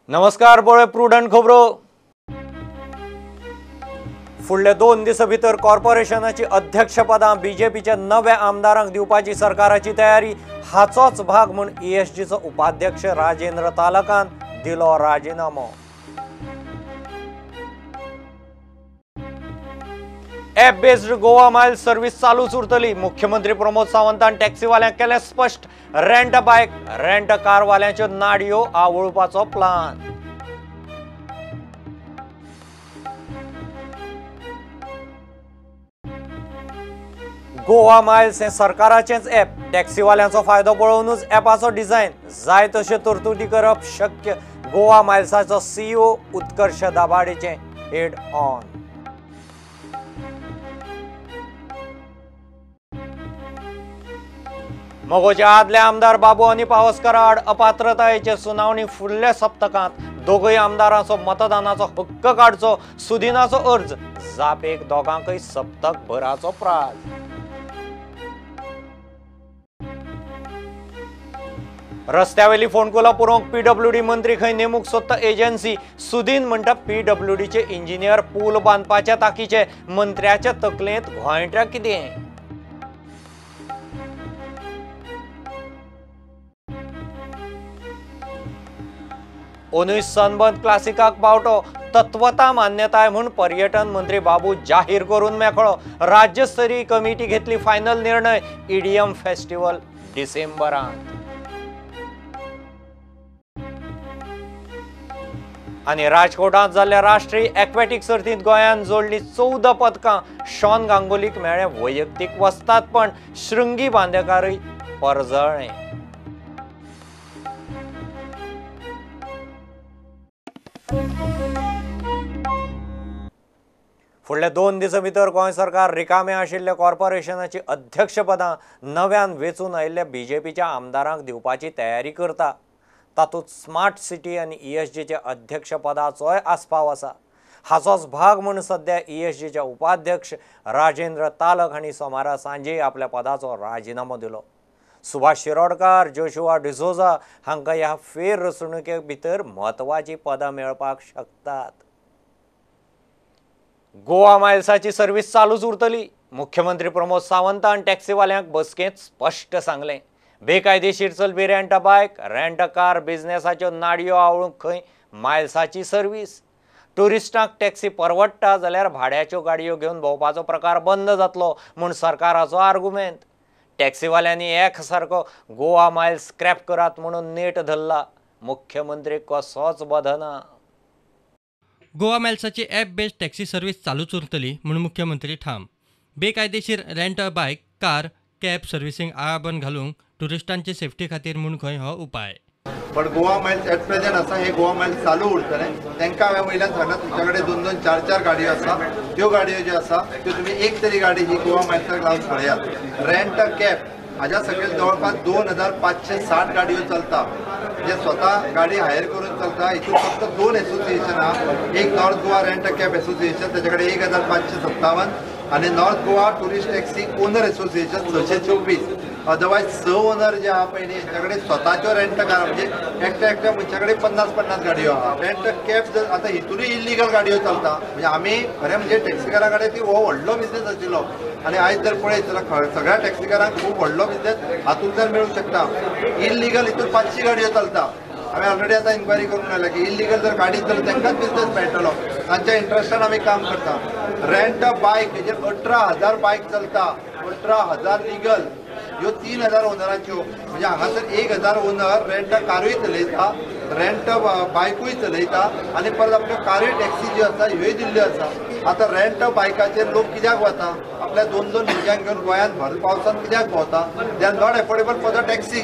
नमस्कार, पळय प्रुडंट खबरो. फुडल्या 2 दिसां भितर कॉर्पोरेशनाची अध्यक्षपदां बीजेपीच्या नव्या आमदारांक दिवपाची सरकाराची तयारी. हाचोच भाग म्हूण ईएसजीचो उपाध्यक्ष राजेंद्र तालकान दिलो राजिनामो. App based Goa miles service चालूच उरतली. मुख्यमंत्री प्रमोद सावंतान टॅक्सीवाल्यांक केलें स्पश्ट. रेंट बायक, रेंट कारवाल्यांच्यो नाडयो आवळपाचो प्लान. गोवा मायल्स हें सरकाराचेंच ॲप. टॅक्सीवाल्यांचो फायदो पळोवनूच ॲपाचो डिझायन. जाय तश्यो तरतुदी करप शक्य. गोवा मायल्साचो सीईओ उत्कर्ष दाभाडेचें हेड ऑन. मगोचे आदले आमदार बाबू आनी पावसकर आड अपात्रतायेचे सुनावणी फुडल्या सप्तकांत. दोगूय आमदारांचो मतदानाचो हक्क काडचो सुदिनाचो अर्ज. जापेक दोगांकय सप्तक भराचो प्राज. रस्त्यावेली फोंडकुलां पुरोवंक पीडब्ल्यूडी मंत्री खंय नेमूंक सोदता एजन्सी. सुदीन म्हणटा पीडब्ल्यूडीचे इंजिनियर पूल बांदपाच्या ताकीचे. मंत्र्याच्या तकलेंत घोयटा कितें? ओनूय सनबर्न क्लासिकाक बावटो. तत्वता मान्यताय म्हूण पर्यटन मंत्री बाबू जाहीर करून मेकळो. राज्यस्तरीय कमिटी घेतली फायनल निर्णय. ईडीएम फेस्टिवल डिसेंबरांत. आनी राजकोटांत जाल्ल्या राष्ट्रीय एक्वेटीक सर्तींत गोंयान जोडली 14 पदकां. शॉन गांगुलीक मेळ्ळें वैयक्तीक वस्तादपण. शृंगी बांदेकारूय परजळ्ळें. फुडल्या 2 दिसां भितर गोंय सरकार रिकामे आशिल्ल्या कॉर्पोरेशनाची अध्यक्षपदां नव्यान वेंचून आयिल्ल्या बीजेपीच्या आमदारांक दिवपाची तयारी करता. तातूंत स्मार्ट सिटी आनी ईएसजीच्या अध्यक्षपदाचोय आस्पाव आसा. हाचोच भाग म्हूण सद्या ईएसजीच्या उपाध्यक्ष राजेंद्र तालक हांणी सोमारा सांजे आपल्या पदाचो राजिनामो दिलो. सुभाष शिरोडकार, जोशुआ डिसोजा हांकां ह्या फेररचणुके भितर म्हत्वाचीं पदां मेळपाक शकतात. गोवा मायल्साची सर्वीस चालूच उरतली. मुख्यमंत्री प्रमोद सावंतान टॅक्सीवाल्यांक बसकेंत स्पश्ट सांगलें. बेकायदेशीर चलपी रेंट बायक, रेंट कार बिझनेसाच्यो नाडयो आवळूंक खंय मायल्साची सर्वीस. ट्युरिस्टांक टॅक्सी परवडटा जाल्यार भाड्याच्यो गाडयो घेवन भोंवपाचो प्रकार बंद जातलो म्हूण सरकाराचो आर्गुमेंत. टॅक्सीवाल्यांनी एक सारको गोवा मायल्स स्क्रॅप करात म्हणून नेट धरला. मुख्यमंत्री कसोच बदना. गोवा मायल्साची ॲप बेस्ड टॅक्सी सर्वीस चालूच उरतली म्हूण मुख्यमंत्री ठाम. बेकायदेशीर rent a bike, car, cab servicing आळाबंद घालूंक ट्युरिस्टांचे सेफ्टी खातीर म्हूण खंय हो उपाय. पण गोवा मायल्स एट प्रेझेंट आसा हे गोवा मायल्स चालू उरतले. तांकां हांवें वयल्यान सांगला तुमच्या कडेन 2 2 4 4 गाडयो आसा, त्यो गाडयो ज्यो आसा त्यो तुमी एक तरी गाडी ही गोवा मायल्साक लावन पळयात. रेंट अ कॅब हाज्या सकयल जवळपास 2560 गाडयो चलता, जे स्वता गाडी हायर करून चलता. हितून फक्त 2 एसोसिएशन आहा. एक North Goa rent a cab association ताचे कडेन 1557 आनी North Goa tourist taxi owner association 624. Otherwise 6 owner जे आहा पळय न्ही हेंच्या कडेन स्वताच्यो रेंट कार म्हणजे एकट्या एकट्या मनशा कडेन 50 50 गाडयो आहा. रेंट कॅब जर आतां हितूनय इल्लिगल गाडयो चलता. म्हणजे आमी खरें म्हणजे टॅक्सीकारां कडेन ती हो व्हडलो बिजनेस आशिल्लो आनी आयज जर पळयत जाल्यार सगळ्या टॅक्सीकारांक खूब व्हडलो बिजनेस हातूंतल्यान मेळूंक शकता. इल्लिगल हितून 500 गाडयो चलता. हांवें ऑलरेडी आतां इन्क्वायरी करून आयला की इल्लिगल जर गाडी चलता तांकांच बिजनेस मेळटलो. तांच्या इंट्रस्टान आमी काम करता. रेंट अ बायक हेजेर 18,000 बायक चलता, 18,000 लिगल, ह्यो 3,000 ओनराच्यो. म्हणजे हांगासर 1,000 ओनर रेंट अ कारूय चलयता, रेंट बायकूय चलयता आनी परत आपल्यो कारूय टॅक्सी ज्यो आसा ह्योय दिल्ल्यो आसा. आतां रेंट बायकाचेर लोक कित्याक वता? आपल्या 2 2 भुरग्यांक घेवन गोंयांत भर पावसांत कित्याक भोंवता? They are not affordable for the taxi.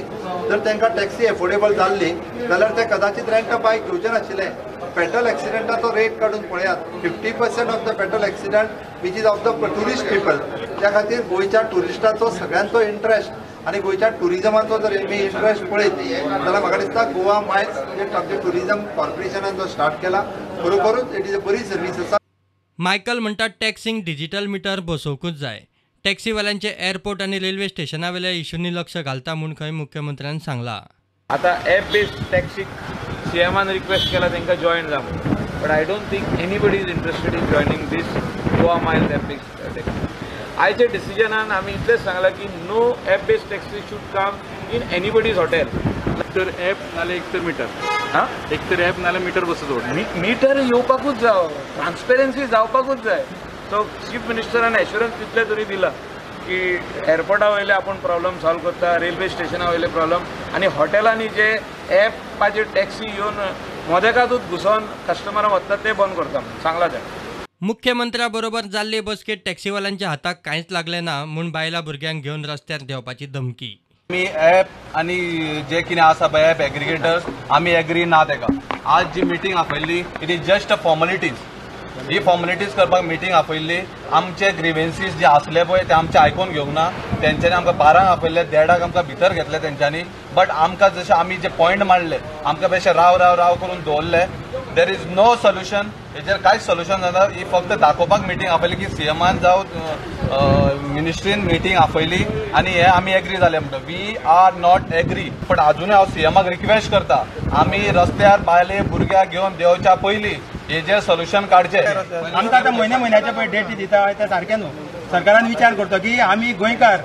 जर तांकां टॅक्सी एफोर्डेबल जाल्ली जाल्यार ते कदाचित रेंट बायक घेवचे नाशिल्ले. फेटल एक्सिडंटाचो रेट काडून पळयात, 50% of the fatal accident which is of the tourist people. त्या खातीर गोंयच्या ट्युरिस्टांचो सगळ्यांचो इंट्रस्ट आनी गोंयच्या ट्युरिजमाचो जर आमी इंट्रस्ट पळयत जाल्यार म्हाका दिसता गोवा मायल्स जे आमचे ट्युरिजम कॉर्पोरेशनान जो स्टार्ट केला बरोबरूच it is a बरी सर्वीस आसा. मायकल म्हणटा टॅक्सींक डिजिटल मिटर बसोवंकूच जाय. टॅक्सीवाल्यांचे एअरपोर्ट आनी रेल्वे स्टेशनावेल्या इशूंनी लक्ष घालता म्हूण खंय मुख्यमंत्र्यान सांगला. आतां एप बेस्ड टॅक्सीक सीएमान रिक्वेस्ट केला तांकां जॉयन जा म्हणून, but I don't think anybody is interested in joining this Goa Miles app based taxi. आयच्या डिसिजनान आमी इतलेंच सांगलां की no app based taxi should come in anybody's hotel. तर ॲप नाल्यार एक तर मिटर, हां, एक तर ॲप नाल्यार मिटर बसत दवरता. मिटर येवपाकूच जाव, ट्रान्सपेरन्सी जावपाकूच जाय. सो चीफ मिनिस्टरान एश्योरन्स तितलें तरी दिलां की एअरपोर्टा वयले आपूण प्रॉब्लम सॉल्व करता, रेल्वे स्टेशना वयले प्रॉब्लम, आनी हॉटेलांनी जे ॲपाचेर टॅक्सी येवन मोदेकातूच घुसोन कस्टमरां वता ते बंद करता सांगलां तें. मुख्यमंत्र्या बरोबर जाल्ले बसकेत टॅक्सीवाल्यांच्या हाताक कांयच लागलें ना म्हूण बायलां भुरग्यांक घेवन रस्त्यार देंवपाची धमकी. आमी ॲप आनी जे कितें आसा पळय ॲप एग्रिगेटर्स आमी एग्री ना तेका. आज जी मिटींग आपयल्ली it is just a formalities. He formalities करपाक मिटींग आपयल्ली. आमचे ग्रिवेन्सीस जे आसले पळय ते आमचे आयकून घेवंक ना. तेंच्यांनी आमकां 12 आपयल्ले, 1:30 आमकां भितर घेतले तेंच्यांनी. बट आमकां जशें आमी जे पॉयंट मांडले आमकां बेशे राव राव राव करून दवरले. There is no solution. हेजेर कांयच सोल्युशन जायना. ही फक्त दाखोवपाक मिटींग आपयली की सीएमान जावं मिनिस्ट्रीन मिटींग आपयली आनी हे आमी एग्री जाले म्हणटा. We are not agree. But आजुनूय हांव सीएमाक रिक्वेस्ट करता, आमी रस्त्यार बायले भुरग्याक घेवन देंवच्या पयलीं हेजेर सोल्युशन काडचें. आमकां आतां म्हयन्या म्हयन्याचे पळय डेटी दिता ते सारकें न्हू. सरकारान विचार करतो की आमी गोंयकार,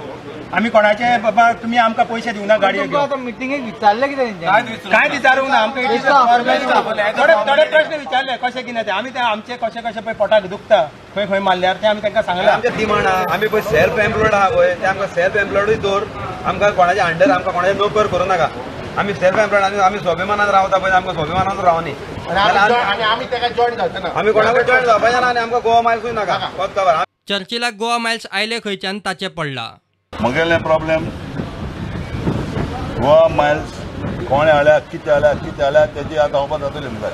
आमी कोणाचे बाबा तुमी आमकां पयशे दिवना गाडयो घेवन. मिटिंगेक विचारलें कितें? कांय विचारूंक ना आमकां. थोडे थोडे प्रश्न विचारले कशें कितें ते आमी ते आमचे कशें कशें पळय पोटाक दुखता खंय खंय मारल्यार ते आमी तांकां सांगलां. आमचे डिमांड आहा, आमी पळय सेल्फ एम्प्लॉयड आहा पळय ते आमकां सेल्फ एम्प्लॉयडूय दवर, आमकां कोणाच्या अंडर आमकां कोणाचे नोकर करूं नाका. आमी सेल्फ एम्प्लॉयड आनी आमी स्वाभिमानान रावता पळय, आमकां स्वाभिमानान रावनी. आनी आमी ताका जॉयन जावचे ना, आमी कोणाकूय जॉयन जावपाचें ना आनी आमकां गोवा मायल्सूय नाका. खबर चर्चिलाक गोवा मायल्स आयले खंयच्यान ताचें पडलां. म्हगेलें प्रॉब्लेम गोवा मायल्स कोणें हाडल्या, कितें हाडल्या, कितें हाडल्या तेजी आतां खबर जातली मुखार.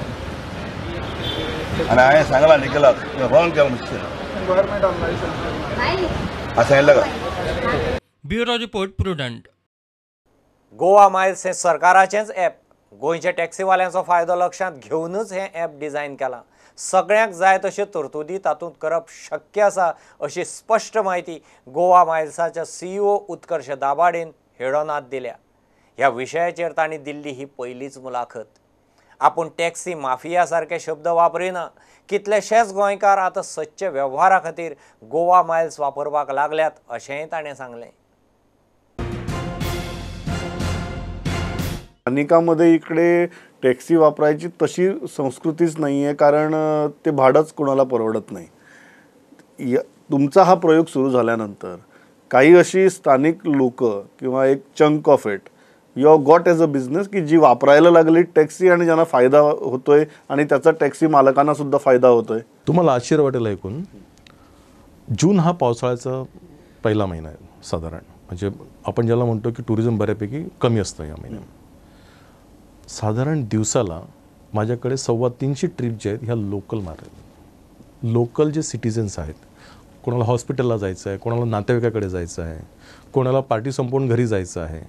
आनी हांवें सांगलां निखिलाक रॉंग केलां मिस्टेक हांवें सांगिल्लें का. Bureau report, Prudent. Goa Miles हें सरकाराचेंच ॲप. गोंयच्या टॅक्सीवाल्यांचो फायदो लक्षांत घेवनूच हें ॲप डिझायन केलां. सगळ्यांक जाय तश्यो तरतुदी तातूंत करप शक्य आसा अशी स्पश्ट म्हायती गोवा मायल्साच्या सीईओ उत्कर्ष दाभाडेन हेडोनात दिल्या. ह्या विशयाचेर तांणी दिल्ली ही पयलीच मुलाखत. आपूण टॅक्सी माफिया सारके शब्द वापरिना. कितलेशेच गोंयकार आतां सदच्या वेव्हारा खातीर गोवा मायल्स वापरपाक लागल्यात अशेंय ताणें सांगलें. स्थानिकामध्ये इकडे टॅक्सी वापरायची तशी संस्कृतीच नाही आहे, कारण ते भाडंच कोणाला परवडत नाही. तुमचा हा प्रयोग सुरू झाल्यानंतर काही अशी स्थानिक लोक किंवा एक chunk of it you have got as a business की जी वापरायला लागली टॅक्सी आणि ज्यांना फायदा होतोय आणि त्याचा टॅक्सी मालकांना सुद्धा फायदा होतोय. तुम्हाला आश्चर्य वाटेल ऐकून, जून हा पावसाळ्याचा पहिला महिना आहे साधारण, म्हणजे आपण ज्याला म्हणतो की टुरिझम बऱ्यापैकी कमी असतं या महिन्यात. साधारण दिवसाला माझ्याकडे 325 ट्रिप जे आहेत ह्या लोकल मारतात. लोकल जे सिटीजन्स आहेत, कोणाला हॉस्पिटलला जायचं आहे, कोणाला नातेवाईकाकडे जायचं आहे, कोणाला पार्टी संपवून घरी जायचं आहे,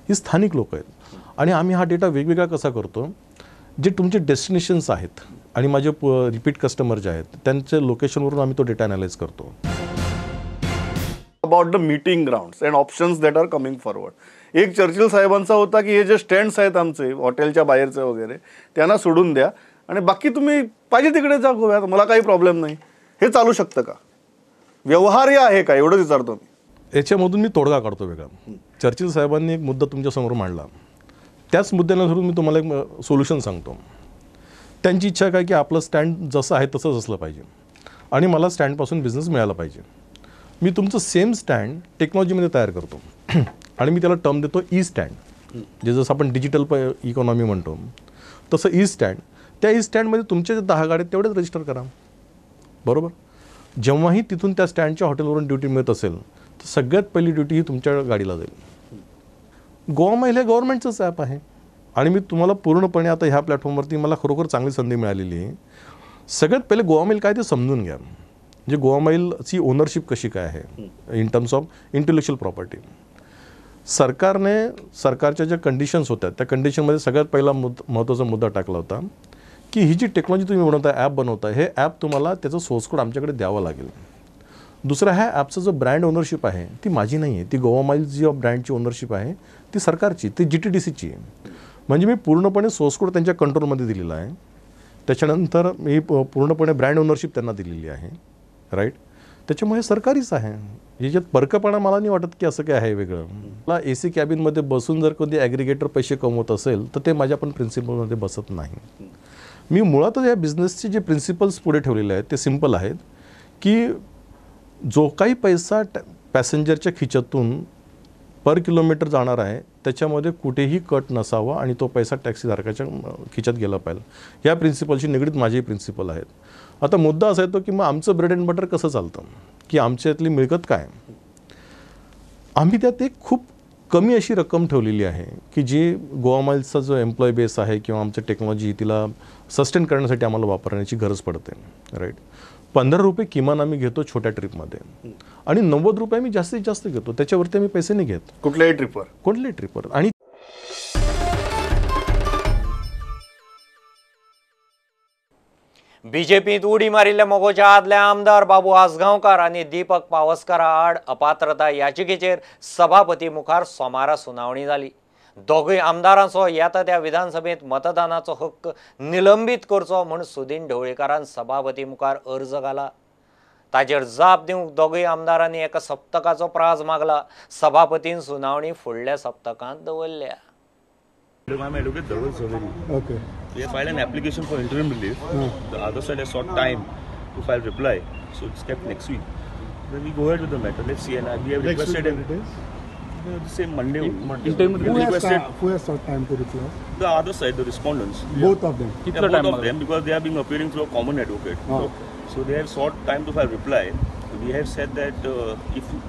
ही स्थानिक लोक आहेत. आणि आम्ही हा डेटा वेगवेगळा कसा करतो, जे तुमचे डेस्टिनेशन्स आहेत आणि माझे रिपीट कस्टमर जे आहेत त्यांच्या लोकेशनवरून आम्ही तो डेटा ॲनालाइज करतो. About the meeting grounds and options that are coming forward. एक चर्चिल साहेबांचा होता की हे जे स्टँड्स आहेत आमचे हॉटेलच्या बाहेरचे वगैरे त्यांना सोडून द्या आणि बाकी तुम्ही पाहिजे तिकडे जा गोव्यात, मला काही प्रॉब्लेम नाही. हे चालू शकतं का? व्यवहार्य आहे का एवढंच विचारतो मी. याच्यामधून मी तोडगा काढतो वेगळा. चर्चिल साहेबांनी एक मुद्दा तुमच्यासमोर मांडला, त्याच मुद्द्याला धरून मी तुम्हाला एक सोल्युशन सांगतो. त्यांची इच्छा काय की आपलं स्टँड जसं आहे तसंच असलं पाहिजे आणि मला स्टँडपासून बिझनेस मिळाला पाहिजे. मी तुमचं सेम स्टँड टेक्नॉलॉजीमध्ये तयार करतो आणि मी त्याला टर्म देतो ई स्टँड, जे जसं आपण डिजिटल इकॉनॉमी म्हणतो तसं ई स्टँड. त्या ई स्टँडमध्ये तुमच्या जे 10 गाड्या तेवढेच रजिस्टर करा, बरोबर. जेव्हाही तिथून त्या स्टँडच्या हॉटेलवरून ड्युटी मिळत असेल तर सगळ्यात पहिली ड्युटी ही तुमच्या गाडीला जाईल. गोवा माईल हे गव्हर्नमेंटचंच ॲप आहे आणि मी तुम्हाला पूर्णपणे आता ह्या प्लॅटफॉर्मवरती मला खरोखर चांगली संधी मिळालेली आहे. सगळ्यात पहिले गोवा माईल काय ते समजून घ्या, म्हणजे गोवा माईलची ओनरशिप कशी काय आहे in terms of intellectual property. सरकारने सरकारच्या ज्या कंडिशन्स होत्या त्या कंडिशनमध्ये सगळ्यात पहिला महत्त्वाचा मुद्दा टाकला होता की ही जी टेक्नॉलॉजी तुम्ही बनवता, ॲप बनवता, हे ॲप तुम्हाला त्याचं सोर्स कोड आमच्याकडे द्यावं लागेल. दुसरं, ह्या ॲपचं जो ब्रँड ओनरशिप आहे ती माझी नाही आहे, ती गोवा माईल जी ब्रँडची ओनरशिप आहे ती सरकारची, ती GTDCची आहे. म्हणजे मी पूर्णपणे सोर्स कोड त्यांच्या कंट्रोलमध्ये दिलेला आहे. त्याच्यानंतर मी पूर्णपणे ब्रँड ओनरशिप त्यांना दिलेली आहे, राईट. त्याच्यामुळे सरकारीच आहे. याच्यात परकपणा मला नाही वाटत की असं काय आहे वेगळं. मला ए सी कॅबिनमध्ये बसून जर कधी ॲग्रिगेटर पैसे कमवत असेल तर ते माझ्या पण प्रिन्सिपलमध्ये बसत नाही. मी मुळातच या बिझनेसचे जे प्रिन्सिपल्स पुढे ठेवलेले आहेत ते सिम्पल आहेत की जो काही पैसा पॅसेंजरच्या खिच्यातून पर किलोमीटर जाणार आहे त्याच्यामध्ये कुठेही कट नसावा आणि तो पैसा टॅक्सीधारकाच्या खिच्यात गेला पाहिजे. या प्रिन्सिपलशी निगडीत माझेही प्रिन्सिपल आहेत. आता मुद्दा असा येतो की मग आमचं ब्रेड अँड बटर कसं चालतं, की आमच्यातली मिळकत काय. आम्ही त्यात एक खूप कमी अशी रक्कम ठेवलेली आहे की जी गोवा माइल्सचा जो एम्प्लॉय बेस आहे किंवा आमचं टेक्नॉलॉजी तिला सस्टेन करण्यासाठी आम्हाला वापरण्याची गरज पडते, राईट. 15 रुपये किमान आम्ही घेतो छोट्या ट्रिपमध्ये आणि 90 रुपये आम्ही जास्तीत जास्त घेतो. त्याच्यावरती आम्ही पैसे नाही घेत कुठल्याही ट्रिपवर, कुठल्याही ट्रिपवर. आणि बीजेपीत उडी मारिल्ल्या मगोच्या आदले आमदार बाबू आजगांवकार आनी दीपक पावसकारा आड अपात्रता याचिकेचेर सभापती मुखार सोमारा सुनावणी जाली. दोगूय आमदारांचो येता त्या विधानसभेत मतदानाचो हक्क निलंबीत करचो म्हूण सुदीन ढवळीकारान सभापती मुखार अर्ज घाला. ताजेर जाप दिवंक दोगूय आमदारांनी एका सप्तकाचो प्राज मागला. सभापतीन सुनावणी फुडल्या सप्तकांत दवरल्या. I'm Advocate Dhaval Zaveri. Okay. We have filed an application for interim relief. The other side has sought time to file reply, so it's kept next week. Then we go ahead with the matter. Let's see. And we have next requested week it is? The same Monday. Interim relief. Who has sought time to reply? The other side, the respondents. Both of them. Yeah, both of them, because they have been appearing through a common advocate. Oh. So they have sought time to file reply. We have said that if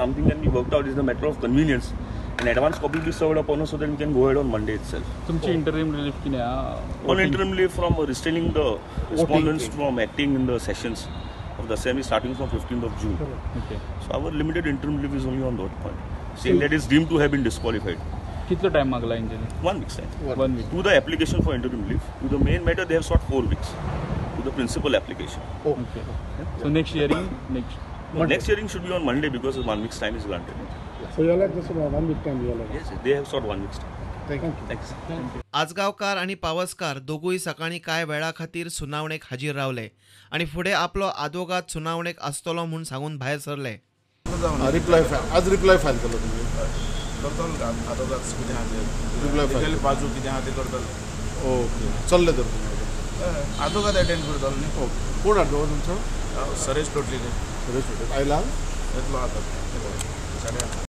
something can be worked out, it's a matter of convenience. An advance copy will be served upon us so that we can go ahead on Monday itself. तुमची interim relief कितें आहा? On interim relief from restraining the respondents from acting in the sessions of the assembly starting from 15th of June. Okay. So our limited interim relief is only on that point, saying that is deemed to have been disqualified. कितलो time मागला इंजिनी? 1 week's time. 1 week. To the application for interim relief. To the main matter they have sought 4 weeks. To the principal application. Okay. So next hearing next. No, next hearing should be on Monday because 1 week's time is granted. So you are just 1 week time. Yes, they have sought 1 week's time. Thank you. Thanks. Thank you. Ajgaonkar आनी पावसकार दोगूय सकाळीं कांय वेळा खातीर सुनावणेक हाजीर रावले आनी फुडें आपलो आदवोगाद सुनावणेक आसतलो म्हूण सांगून भायर सरले. रिप्लाय फायल आज रिप्लाय फायल केलो तुमी करतलो आदवोगाद कितें आहा तें रिप्लाय बाजू कितें आहा तें करतलो. ओके चल्ले तर तुमी आदवोगाद अटेंड करतलो न्ही. ओके कोण आदवोगाद तुमचो? सरेश लोटली. सरेश लोटली आयला येतलो आतां 8:30.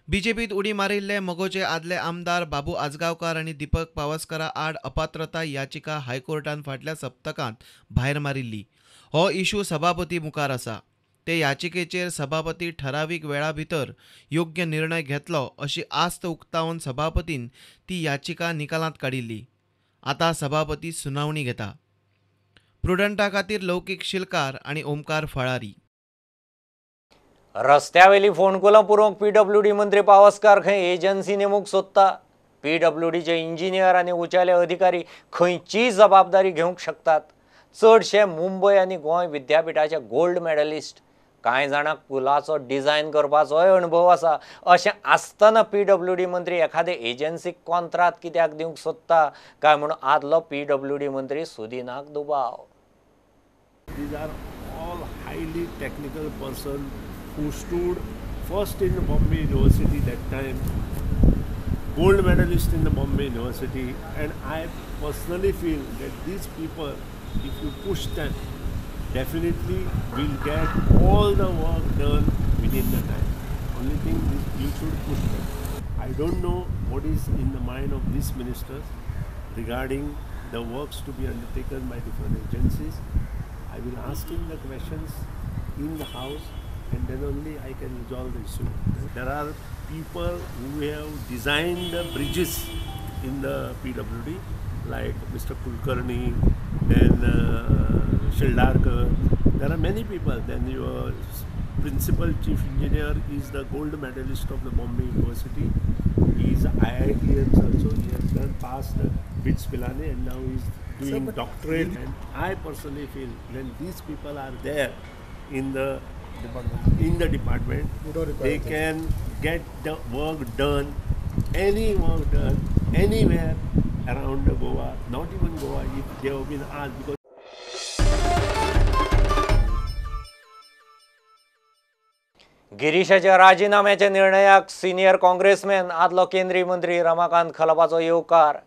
बीजेपीत उडी मारिल्ले मगोचे आदले आमदार बाबू आजगांवकार आनी दीपक पावसकारा आड अपात्रता याचिका हायकोर्टान फाटल्या सप्तकांत भायर मारिल्ली. हो इशू सभापती मुखार आसा. ते याचिकेचेर सभापती ठरावीक वेळा भितर योग्य निर्णय घेतलो अशी आस्त उक्तावन सभापतीन ती याचिका निकालांत काडिल्ली. आतां सभापती सुनावणी घेता. प्रुडंटा खातीर लौकीक शिलकार आनी ओमकार फळारी. रस्त्यावेली फोंडकुलां पुरोवंक पीडब्ल्यूडी मंत्री पावसकार खंय एजन्सी नेमूंक सोदता. पीडब्ल्यूडीचे इंजिनियर आनी उंचेले अधिकारी खंयचीय जबाबदारी घेवंक शकतात. चडशे मुंबय आनी गोंय विद्यापिठाचे गोल्ड मेडलिस्ट. कांय जाणांक पुलाचो डिझायन करपाचोय अणभव आसा. अशें आसतना पीडब्ल्यूडी मंत्री एखादे एजन्सीक कॉन्त्रात कित्याक दिवंक सोदता काय म्हूण आदलो पीडब्ल्यूडी मंत्री सुदिनाक दुबाव. These are all highly technical person who stood first in the Bombay University that time, gold medalist in the Bombay University, and I personally feel that these people, if you push them, definitely will get all the work done within the time. Only thing is you should push them. I don't know what is in the mind of these ministers regarding the works to be undertaken by different agencies. I will ask him the questions in the house and then only I can resolve the issue. There are people who have designed the bridges in the PWD, like Mr. Kulkarni, then Shildarkar. There are many people. Then your principal chief engineer is the gold medalist of the Bombay University. He is IITians also. He has done past BITS Pilani and now he is doing doctorate. And I personally feel when these people are there in the department, they can get the work done, any work done anywhere around Goa, not even Goa, if they have been asked because गिरीशाच्या राजीनाम्याच्या निर्णयाक senior काँग्रेसमॅन आदलो केंद्रीय मंत्री रमाकांत खलपाचो येवकार.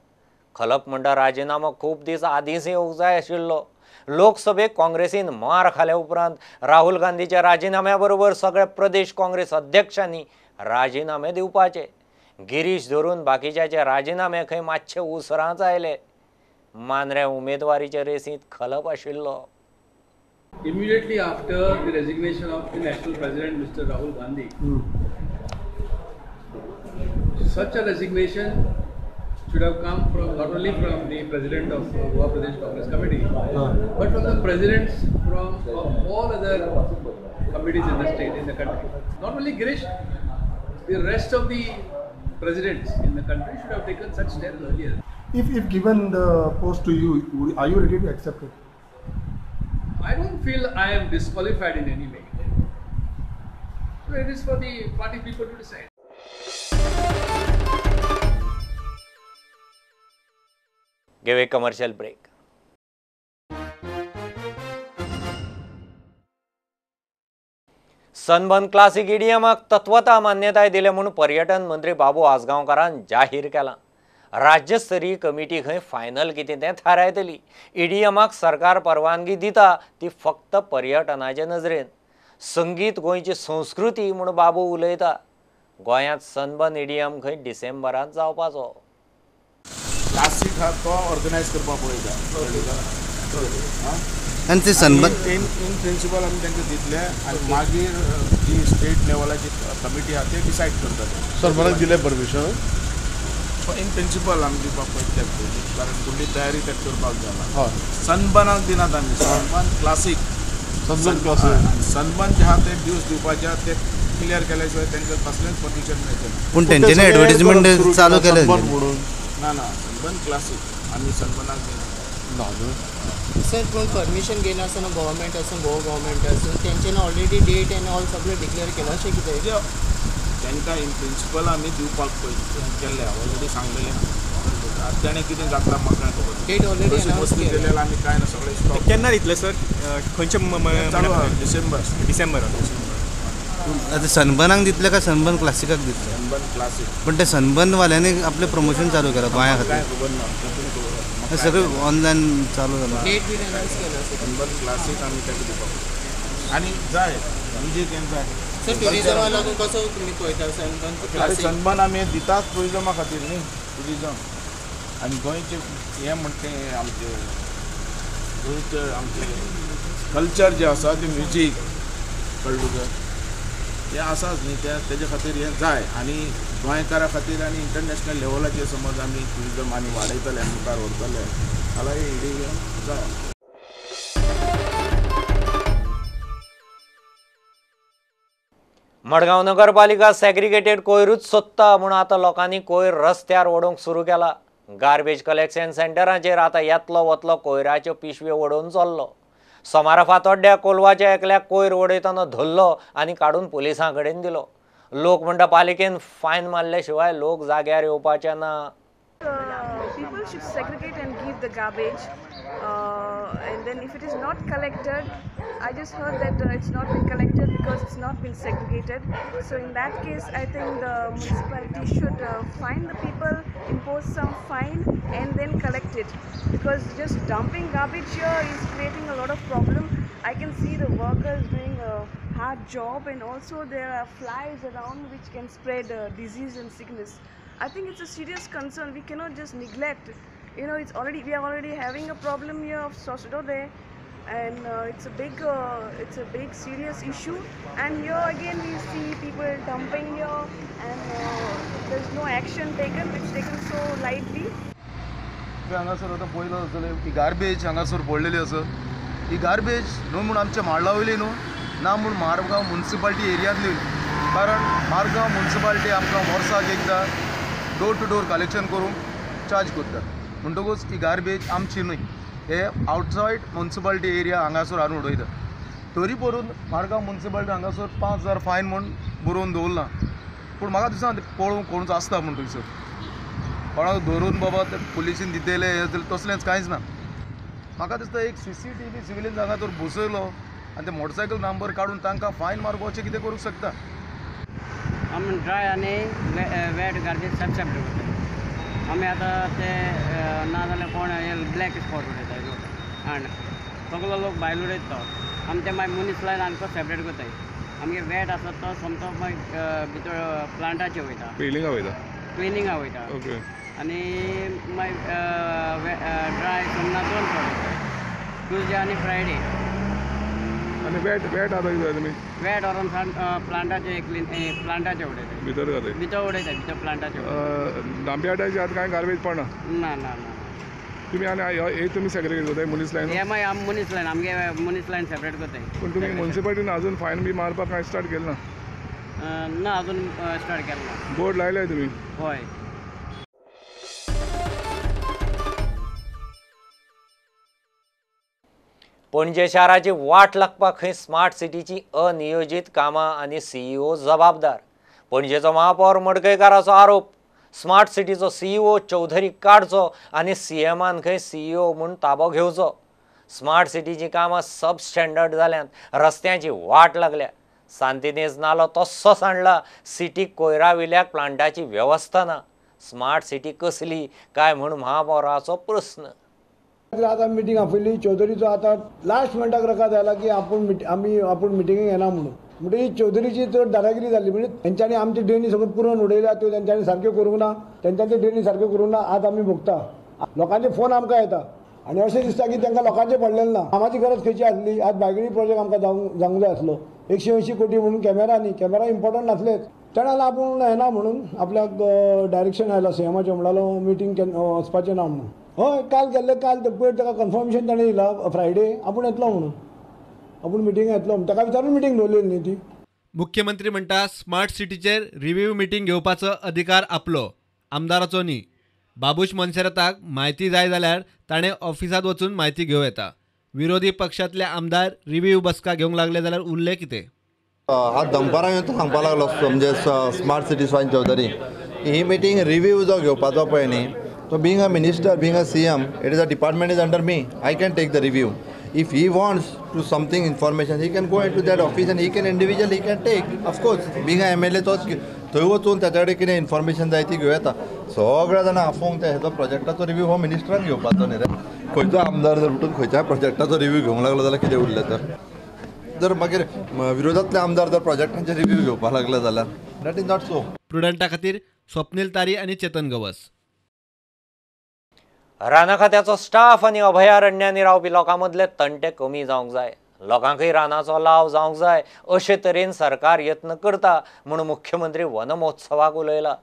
खलप म्हणटा राजीनामो खूब दीस आदींच येवंक जाय आशिल्लो. लोकसभेक काँग्रेसीन मार खाल्या उपरांत राहुल गांधीच्या राजीनाम्या बरोबर सगळ्या प्रदेश काँग्रेस अध्यक्षांनी राजीनामे दिवपाचे. गिरीश धरून बाकीच्याचे राजीनामे खंय मातशे उसरांच आयले. मांद्र्या उमेदवारीचे रेसींत खलप आशिल्लो. Immediately after the resignation of the national president, Mr. Rahul Gandhi, such a resignation should have come from not only from the president of Goa Pradesh Congress Committee, but from the presidents from of all other committees in the state, in the country. Not only Girish, the rest of the presidents in the country should have taken such steps earlier. If given the post to you, are you ready to accept it? I don't feel I am disqualified in any way. So it is for the party people to decide. Give a commercial break. Sunburn classic इडियमाक तत्वता मान्यताय दिल्या म्हूण पर्यटन मंत्री बाबू आजगांवकारान जाहीर केलां. राज्यस्तरीय committee खंय फायनल कितें तें थारायतली. ईडीएमाक सरकार परवानगी दिता ती फक्त पर्यटनाचे नजरेन. संगीत गोंयची संस्कृती म्हूण बाबू उलयता. गोंयांत सनबर्न ईडीएम खंय डिसेंबरांत जावपाचो. क्लासीक हा तो ऑर्गनायज करपाक पळयता आनी ते सनबर्न इन प्रिंसिपल आमी तांकां दितले आनी मागीर जी स्टेट लेवलाची कमिटी आहा ते डिसायड करतले. सरकाराक दिलें परमिशन इन प्रिंसिपल आमी दिवपाक पळयता कारण फुडली तयारी ते करपाक जाय. सनबर्नाक दिनात आमी, Sunburn classic, Sunburn classic Sunburn जे आहा ते ड्यूज दिवपाचे आहा ते क्लियर केल्या शिवाय तांकां कसलेंच परमिशन मेळचें ना. पूण तेंच्यांनी एडवर्टीजमेंट चालू केलें ना ना सनबर्न क्लासीक आमी सनबर्नाक दिना. सर पूण परमिशन घेयनासतना गव्हर्मेंट आसूं गोवा गव्हर्मेंट आसूं तेंच्यांनी ऑलरेडी डेट एन्ड ऑल सगळें डिक्लेअर केलां अशें कितें? तांकां इन प्रिंसिपल आमी दिवपाक केल्ले ऑलरेडी सांगलेलें. आतां तेणें कितें जाता म्हाका खबर. डेट ऑलरेडी वस्तू केलेले आमी कांय ना सगळें स्टॉप. केन्ना दितले सर? खंयचे चालू आहा? डिसेंबर. डिसेंबर. आतां सनबर्नाक दितले काय सनबर्न क्लासिकाक दितले? Sunburn classic. पण ते सनबर्न वाल्यांनी आपलें प्रमोशन चालू केलां गोंया खातीर. कांय खबर ना, खबर सगळें ऑनलायन चालू जालां. डेट बीन अनावन्स केला. सनबर्न क्लासीक आमी ताका दिवपाक आनी जाय म्युजीक हें जाय. सर टुरिजमा लागून कसो तुमी पळयता सनबर्न क्लासीक? सनबर्न आमी दिताच टुरिजमा खातीर न्ही, टुरिजम आनी गोंयचें हें म्हणटा तें आमचें गोंयचें आमचें कल्चर जें आसा तें म्युजीक कळ्ळें तुका, तें आसाच न्ही, तें तेजे खातीर हें जाय. आनी गोंयकारा खातीर आनी इंटरनॅशनल लेवलाचेर समज आमी टुरिजम आनी वाडयतले मुखार व्हरतले जाल्यार हें जाय. मडगांव नगरपालिका सेग्रिगेटेड कोयरूच सोदता म्हूण आतां लोकांनी कोयर रस्त्यार वडोवंक सुरू केला. गार्बेज कलेक्शन सेंटराचेर आतां येतलो वतलो कोयराच्यो पिशव्यो वडोवन चल्लो. सोमारा फातोड्ड्या कोलवाच्या एकल्याक कोयर वडयतना धरलो आनी काडून पुलिसां कडेन दिलो. लोक म्हणटा पालिकेन फायन मारले शिवाय लोक जाग्यार येवपाचे ना. People should segregate and give the garbage, and then if it is not collected, I just heard that it's not been collected because it's not been segregated. So in that case, I think the municipality should fine the people, impose some fine, and then collect it. Because just dumping garbage here is creating a lot of problem. I can see the workers doing a hard job, and also there are flies around which can spread disease and sickness. I think it's a serious concern. We cannot just neglect. You know, it's already, we are already having a problem here of Sosdode, and it's a big serious issue. And here again we see people dumping here, and there's no action taken. It's taken so lightly. हांगासर आतां पळयलो जाल्यार ही garbage हांगासर पडलेली आसा. ही garbage न्हू म्हूण आमच्या माडला वयली न्हू ना म्हूण मारगांव मुन्सिपाल्टी एरियांतली, कारण मारगांव मुन्सिपाल्टी आमकां वर्साक एकदां डोर टू डोर कलेक्शन करूंक चार्ज करता. म्हणटकूच ही गार्बेज आमची न्हय, हे आवटसायड मुन्सिपाल्टी एरिया हांगासर हाडून उडयता. तरी परून मारगांव मुन्सिपाल्टी हांगासर 5,000 फायन म्हूण बरोवन दवरलां, पूण म्हाका दिसना पळोवंक कोणूच आसता म्हूण थंयसर. कोणाक धरून बाबा ते पुलिसीन दितले हे तसलेंच कांयच ना. म्हाका दिसता एक CCTV civilian हांगा तर बसयलो आनी ते मोटरसायकल नंबर काडून तांकां फायन मारपाचें कितें करूंक शकता. आमी ड्राय आनी वेट गार्बेज सेपरेट करता. आमी आतां ते ना जाल्यार कोण ब्लॅक स्पॉट उडयता लोक आनी सगलो लोक भायल उडयता तो आमी ते मागीर मनीस लायन आमकां सेपरेट करताय. आमगे वेट आसा तो सोमतो मागीर भितर प्लांटाचेर वयता, क्लिनिंगा वयता, क्लिनिंगा वयता. ओके. आनी मागीर ड्राय सोमना दोन फावट वयता, ट्युजडे आनी फ्रायडे. आनी वेट वेट आतां कितें तुमी वेट व्हरोन प्लांटाचे क्लीन प्लांटाचे उडयता, भितर घालता, भितर उडयता, भितर प्लांटाचे. दांब्याटाचे आतां कांय गार्बेज पडना? ना ना ना. तुमी आनी हे तुमी सेग्रिगेट करताय मनीस लायन? हे मागीर आमी मनीस लायन, आमगे मनीस लायन सेपरेट करताय. पूण तुमी म्युनिसिपालिटीन अजून फायन बी मारपाक कांय स्टार्ट केलें ना? ना, अजून स्टार्ट केलें ना. बोर्ड लायले तुमी? हय. पणजे शाराची वाट लागपाक खंय स्मार्ट सिटीची अनियोजीत कामां आनी सीईओ जबाबदार. पणजेचो महापौर मडकयकाराचो आरोप. स्मार्ट सिटीचो सीईओ चौधरी काडचो आनी सीएमान खंय सीईओ म्हूण ताबो घेवचो. स्मार्ट सिटीची कामां सब स्टँडर्ड जाल्यान रस्त्यांची वाट लागल्या. सांतिनेज नालो तस्सो सांडला. सिटीक कोयरा विल्याक प्लांटाची वेवस्था ना. स्मार्ट सिटी कसली काय म्हूण महापौराचो प्रस्न. आतां मिटींग आपयली चौधरीचो आतां लास्ट मिनटाक रकाद आयला की आपूण आमी आपूण मिटिंगेक येना म्हणून. म्हणटकीर चौधरीची चड दादागिरी जाली. म्हणजे तेंच्यांनी आमची ड्रेनी सगळ्यो पुरोवन उडयल्या, त्यो तेंच्यांनी सारक्यो करूंक ना, तेंच्यांनी ड्रेनी सारक्यो करूंक ना. आज आमी भोगता, लोकांचे फोन आमकां येता आनी अशें दिसता की तांकां लोकांचें पडलेलें ना. कामाची गरज खंयची आसली? आज बायगिणी प्रोजेक्ट आमकां जावंक जाय आसलो. 180 कोटी म्हणून कॅमेरा न्ही, कॅमेरा इम्पॉर्टंट नासलेच. तेणें आपूण येना म्हणून आपल्याक डायरेक्शन आयला सीएमाचें, म्हणटालो मिटींग वचपाचें ना म्हणून. हय, काल गेल्ले, काल पयर ताका कन्फर्मेशन ताणें दिलां फ्रायडे आपूण येतलो म्हणून, आपूण मिटींग येतलो म्हणून. ताका विचारून मिटींग दवरलेली न्ही ती. मुख्यमंत्री म्हणटा स्मार्ट सिटीचेर रिव्ह्यू मिटींग घेवपाचो अधिकार आपलो, आमदाराचो न्ही. बाबूश मोन्सेराताक म्हायती जाय जाल्यार ताणें ऑफिसांत वचून म्हायती घेवं येता. विरोधी पक्षांतले आमदार रिव्ह्यू बसका घेवंक लागले जाल्यार उरलें कितें? आज दनपारां येवन सांगपाक लागलो म्हणजे स्मार्ट सिटी स्वाइन चौधरी ही मिटींग रिव्ह्यू जो घेवपाचो पळय न्ही, so being a minister, being a CM, it is a department is under me, I can take the review. If he wants to something information, he can go into that office and he can individually he can take. Of course, being a MLA तो थंय वचून ताच्या कडेन कितें information जाय ती घेवं येता. सगळ्या जाणां आफोवंक ते हेजो प्रोजेक्टाचो रिव्यू हो मिनिस्टरान घेवपाचो न्ही रे. खंयचो आमदार जर उठून खंयच्याय प्रोजेक्टाचो रिव्यू घेवंक लागलो जाल्यार कितें उरलें तर? जर मागीर विरोधांतले आमदार जर प्रोजेक्टांचे रिव्यू घेवपाक लागले जाल्यार that is not so. प्रुडंटा खातीर स्वप्नील तारी आनी चेतन गवस. राना खात्याचो स्टाफ आनी अभयारण्यांनी रावपी लोकां मदले तंटे कमी जावंक जाय, लोकांकय रानाचो लाव जावंक जाय अशे तरेन सरकार यत्न करता म्हूण मुख्यमंत्री वनमहोत्सवाक उलयला.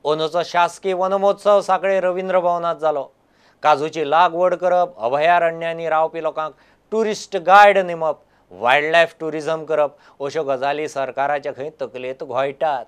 अंदूचो शासकीय वनमहोत्सव सांखळे रवींद्र भवनांत जालो. काजूची लागवड करप, अभयारण्यांनी रावपी लोकांक ट्युरिस्ट गायड नेमप, वायल्ड लायफ ट्युरिझम करप अश्यो गजाली सरकाराच्या खंय तकलेंत घोळटात.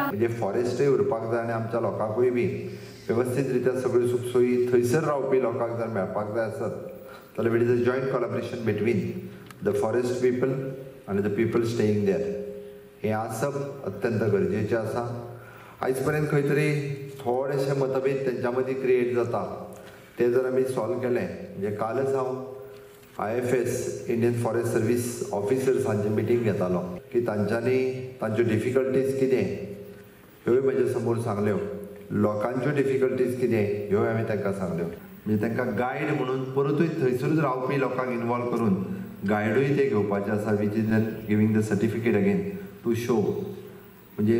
म्हणजे फॉरेस्टय उरपाक जाय आनी आमच्या लोकांकूय बी वेवस्थीत रित्या सगळ्यो सुखसोयी थंयसर रावपी लोकांक जर मेळपाक जाय आसत जाल्यार it is a joint collaboration between the forest people आनी the people staying there. हें आसप अत्यंत गरजेचें आसा. आयज पर्यंत खंय तरी थोडेशे मतभेद तेंच्या मदीं क्रिएट जाता, ते जर आमी सॉल्व केले म्हणजे कालच हांव IFS Indian forest service officers हांची मिटींग घेतालो की तांच्यांनी तांच्यो डिफिकल्टीज कितें ह्योय म्हजे समोर सांगल्यो, लोकांच्यो डिफिकल्टीज कितें ह्योय हांवें तांकां सांगल्यो. म्हणजे तांकां गायड म्हणून परतूय थंयसरूच रावपी लोकांक इनवॉल्व करून गायडूय ते घेवपाचे आसा, which is then giving the certificate again to show. म्हणजे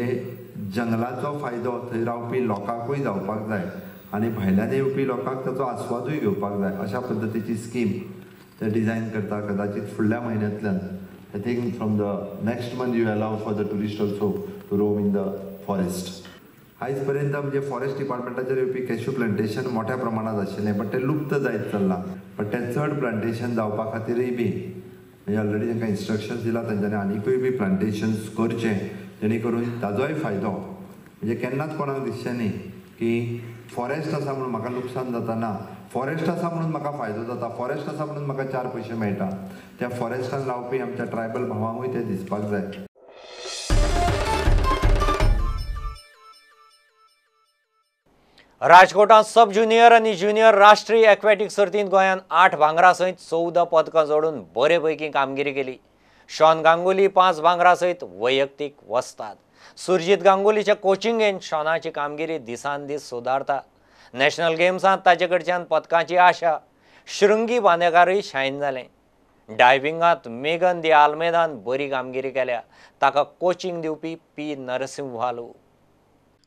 जंगलाचो फायदो थंय रावपी लोकांकूय जावपाक जाय आनी भायल्यान येवपी लोकांक ताचो आस्वादूय घेवपाक जाय अशा पद्दतीची स्कीम ते डिझायन करता. कदाचित फुडल्या म्हयन्यांतल्यान I think from the next month you allow for the tourist also to roam in the forest. आयज पर्यंत म्हणजे फॉरेस्ट डिपार्टमेंटाचेर येवपी कॅश्यू प्लांटेशन मोठ्या प्रमाणात आशिल्लें, बट तें लुप्त जायत चल्लां. बट तें चड प्लांटेशन जावपा खातीरय बी म्हणजे ऑलरेडी तांकां इन्स्ट्रक्शन्स दिला तेंच्यांनी आनिकूय बी प्लांटेशन्स करचें, जेणे करून ताजोय फायदो म्हणजे केन्नाच कोणाक दिसचें न्ही की फॉरेस्ट आसा म्हणून म्हाका लुकसाण जाता, ना, फॉरेस्ट आसा म्हणून म्हाका फायदो जाता, फॉरेस्ट आसा म्हणून म्हाका 4 पयशे मेळटा. त्या फॉरेस्टान रावपी आमच्या ट्रायबल भावांकूय तें दिसपाक जाय. राजकोटांत सब ज्युनियर आनी ज्युनियर राष्ट्रीय एक्वेटीक सर्तींत गोंयान 8 भांगरा सयत 14 पदकां जोडून बरे पैकी कामगिरी केली. शॉन गांगुली 5 भांगरा सयत वैयक्तीक वस्ताद. सुरजीत गांगुलीच्या कोचिंगेन शॉनाची कामगिरी दिसान दीस सुदारता. नॅशनल गेम्सांत ताचे कडच्यान पदकांची आशा. शृंगी बांदेकारूय शायन जालें. डायविंगांत मेगन दी आल्मेदान बरी कामगिरी केल्या. ताका कोचिंग दिवपी पी नरसिंहालू.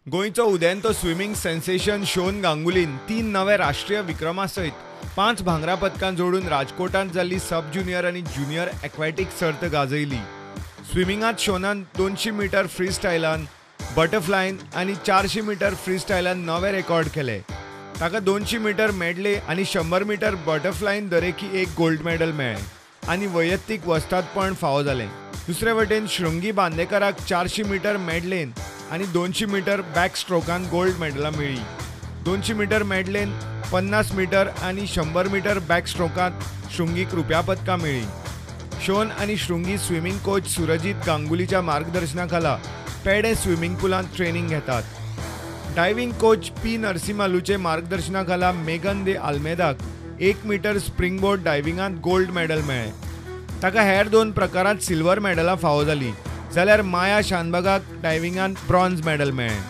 गोंयचो उदेंतो स्विमींग सेन्सेशन शोन गांगुलीन 3 नवे राष्ट्रीय विक्रमा सयत 5 भांगरा पदकां जोडून राजकोटांत जाल्ली सब ज्युनियर आनी ज्युनियर एक्वॅटीक सर्त गाजयली. स्विमिंगांत शोनान 200 मिटर फ्री स्टायलान, बटरफ्लायन आनी 400 मिटर फ्री स्टायलान नवे रेकॉर्ड केले. ताका 200 मिटर मेडले आनी 100 मिटर बटरफ्लायन दरेकी 1 गोल्ड मेडल मेळ्ळें आनी वैयक्तीक वस्तादपण फावो जालें. दुसरे वटेन शृंगी बांदेकराक 400 मिटर मेडलेन आनी 200 मिटर बॅक स्ट्रोकान गोल्ड मेडलां मेळ्ळीं. 200 मिटर मेडलेन, 50 मिटर आनी 100 मिटर बॅक स्ट्रोकांत शृंगीक रुप्या पदकां मेळ्ळीं. शोन आनी शृंगी स्विमींग कोच सुरजीत गांगुलीच्या मार्गदर्शनाखाला पेडे स्विमींग पुलांत ट्रेनिंग घेतात. डायव्हिंग कोच पी नरसिंहालूचे मार्गदर्शनाखाला मेगन दे आल्मेदाक 1 मिटर स्प्रिंगबोर्ड डायव्हिंगांत गोल्ड मेडल मेळ्ळें. ताका हेर 2 प्रकारांत सिल्वर मेडलां फावो जालीं, जाल्यार माया शानबागाक डायव्हिंगांत ब्रॉन्झ मेडल मेळ्ळें.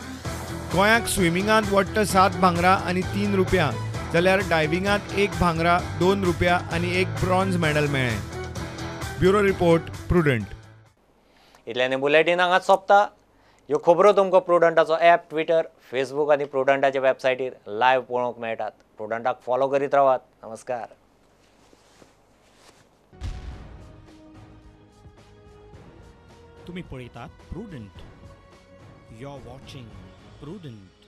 गोंयाक स्विमिंगांत वट्ट 7 भांगरा आनी 3 रुपया, जाल्यार डायव्हिंगांत 1 भांगरा, 2 रुपया आनी 1 ब्रॉन्झ मेडल मेळ्ळें. Bureau report, Prudent. इतल्याने बुलेटीन हांगाच सोंपता. ह्यो खबरो तुमकां प्रुडंटाचो ॲप, ट्विटर, फेसबूक आनी प्रुडंटाच्या वेबसायटीर लायव्ह पळोवंक मेळटात. प्रुडंटाक फॉलो करीत रावात. नमस्कार. तुम्ही पळयतात Prudent. You are watching Prudent.